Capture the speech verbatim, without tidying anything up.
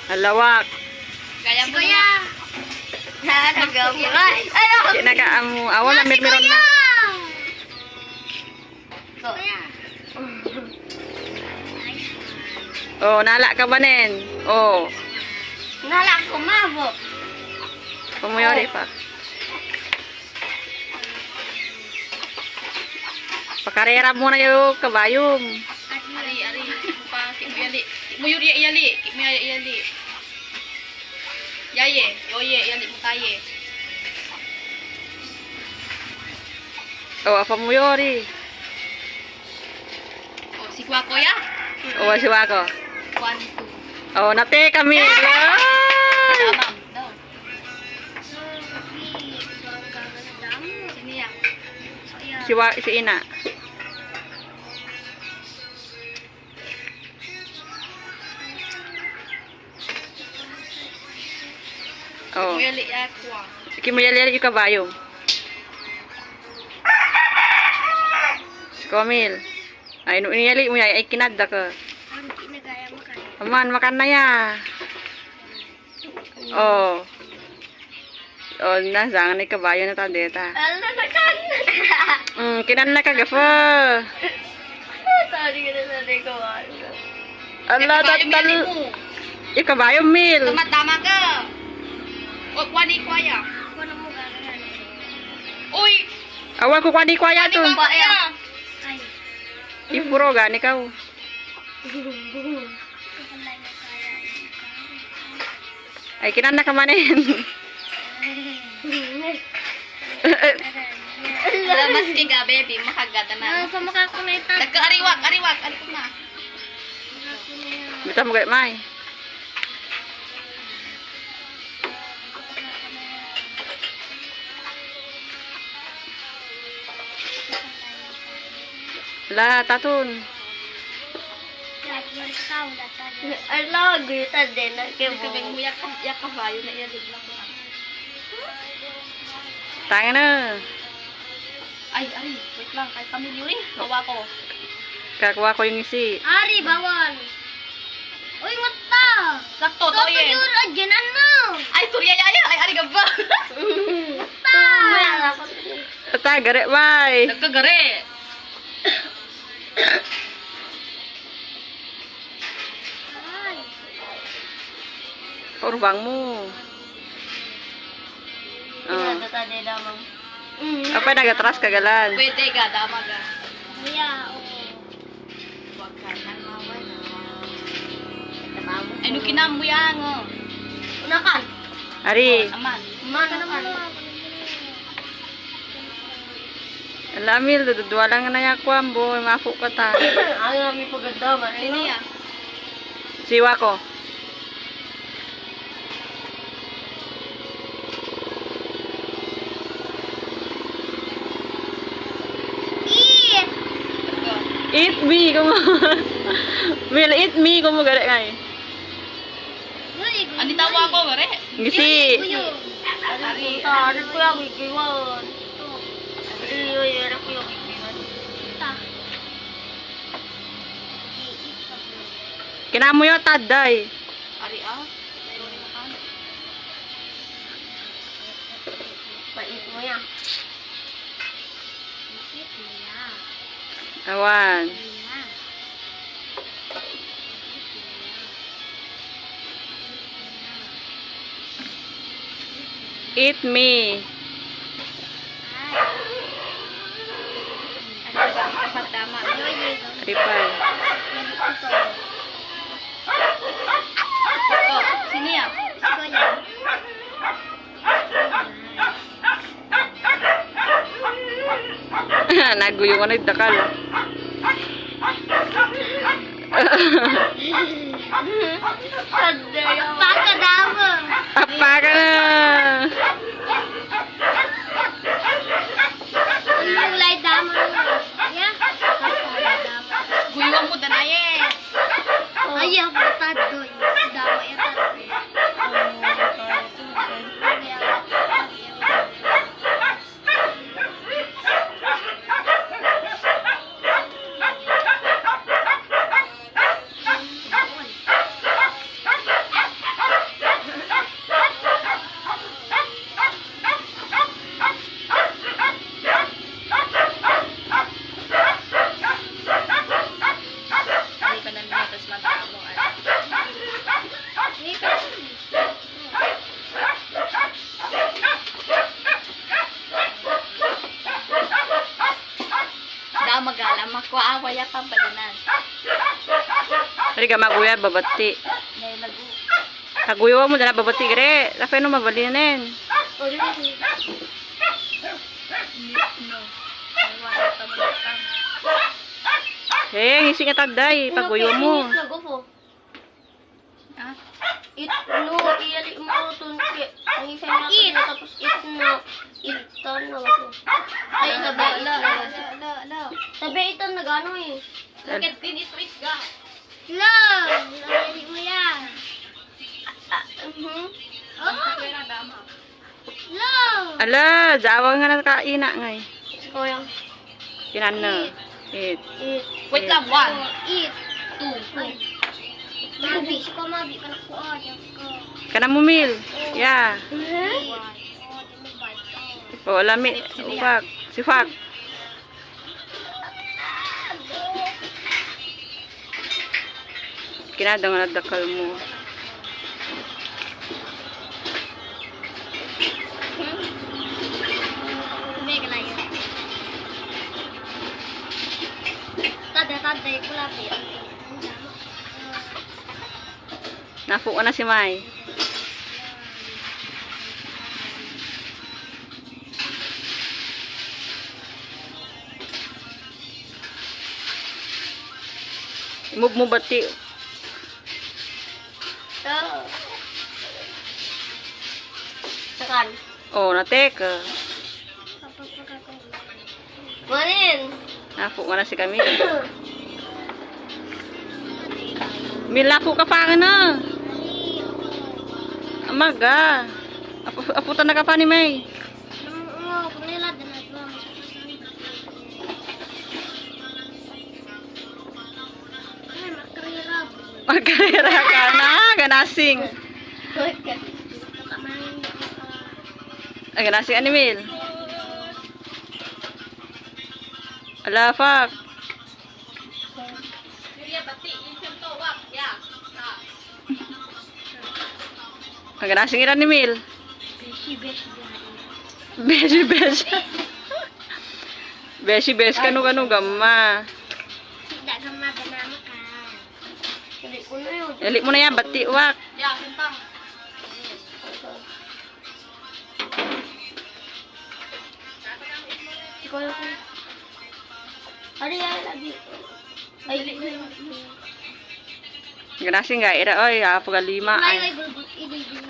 Alawak. Kaya mo na. Nagamuray. Ay, ako. Di na ka amo. Awan na, si mirmiron na. Kuya. Oh, nala ka ba nen? Oh. Nala ko mabok. Pumuyori pa. Pakarerab mo na yung kabayom. Ari, ari, pa, kimuyali. Kimuyori, iyali. Kimuyori, iyali. Yaye, yoye, iyali mo taye. Oh, apa mo yori? Oh, si Kwako ya? Oh, si Kwako. One, two. Oh, nate kami. Ay! Damang, daw. Sino ya? Si Wa-, si Ina. Oh. Kimuyali ako, ah. Kimuyali yung kabayo. Si Komil. Ay, no, iniyali mo yan, ay, kinadda ka. Ang kinagaya mo kayo. Aman, makan na ya. Oh. Oh, na, saan nga kabayo na ta, deta. Ala, nakan. Mm, kinan na kagafa. Sorry, ka na, sorry, ko, ano. Ala, kabayo, tatal-, mili mo. Yung kabayo, mil. Tumatama ka. O, kuha ni kuya. Kuha mo, gano'n. Uy! Awan ko kuha ni kuha to. Kuha ni kuya. Ay. Ipuro gani ka, oh. Ay, kinan na kamanen. Ala, maski ga, baby, makagada na. Ah, sa makakunay ta. Nagka-ariwak, ariwak, ariwak na. Bitaw mo gayat, May. La, taton. Ala, guyutan din, nagkibo. Kabeng mo, yak-, yak kabayo na iya, di lang ko na. Tanga na. Ay, ay, wait lang, kay pamilyo eh. Kawa ko. Kakuha ko yung isi. Ari, bawal. Uy, what the? Sakto, to, Toyen. Yun, adyan, ano? Ay, Toyen, ay, ay, ay, ari gaba. What the? Ata, gare, bay. Nagkagare. Ay. Paurbang mo. Oh. Ina, tata, de damang. Apay, nagatras ka, galan. Pwede ka, dama ka. Kuya, oo. Huwag ka nang mawala. Ay, no, kinam mo yan, oh. Unakan. Ari. Oh, aman. Unakan, unakan. Ala, Mil, dududua lang na yakuan, boy. Mapo ka ta. Ano namin paganda, man? Sino yan? Siwa ko. Eat! Eat me, kumo. Mil, eat me, kumo gari ngay. Ani tawa ko, gari? Ngisi. Ari, ari ko yung ikiwan. Ari, ari ko yung ikiwan. Kinamuyo, tadday. Ari, ah. Pait mo yan. Awan. Eat me. Ripay. Sino yan? Naguyo ka na, dakal. Apa ka damo? Apa ka na? Ang light damo. Yeah. Guyuan mo, danaye. Ay, ang patad doon. Damo yung patad. Kua, waya pang balinan. Ari ka maguya, babati. Dahil lagu. Kaguyawmo dana babati, gre. Tapay no mabalinan. O, di ba? No. Ay, wala pa mo. Eh, ngisi nga tagday, paguyawmo. Lagu po. Ah? It no, iyali mo ton ke. Ang isa na It. Tapos it no, it ton na to. Ay, sabi it na. Sabi it ton nagano eh. Bakit pinitwit ka? Lo, iyali mo yan. Ah, mhm. Oh. Lo! Ala, jawa nga nakaina ngay. Kuya. Kinano? Eat. Eat. Eat. Wait lang, one. Eat. Two. Two. Mabi, si ko mabi, kanak ko, ah, diyan ko. Kana mo, Mil? Yeah. Mhm. O, lami. Sifak. Sifak. Kinadang na dakal mo. Tada, tada, yung kulabi. Napo ka na si May. Imove mo bati. Ito. Sakan. Oh, nateka. Manin? Napo ka na si Camille. Mil, napo ka pa, ano? Amaga. Apu-, aputan na ka pa ni May. Magkarera ka na, ganasing. Ay, ganasing, Animil. Ala, fuck. Ang ganasing iran ni Mil. Beshi, beshi, beshi. Beshi, beshi. Beshi, beshi, kano, kano, gamma. Sida, gamma, ganama ka. Hindi ko na yun. Dali mo na yan, bati, wak. Yeah, sintang. Ikaw lang. Ari, ay, lagi. Ay, ganasing ga, ira, oy, apo ga lima, ay, ay. Ay, ay, bulbul, ini, ini.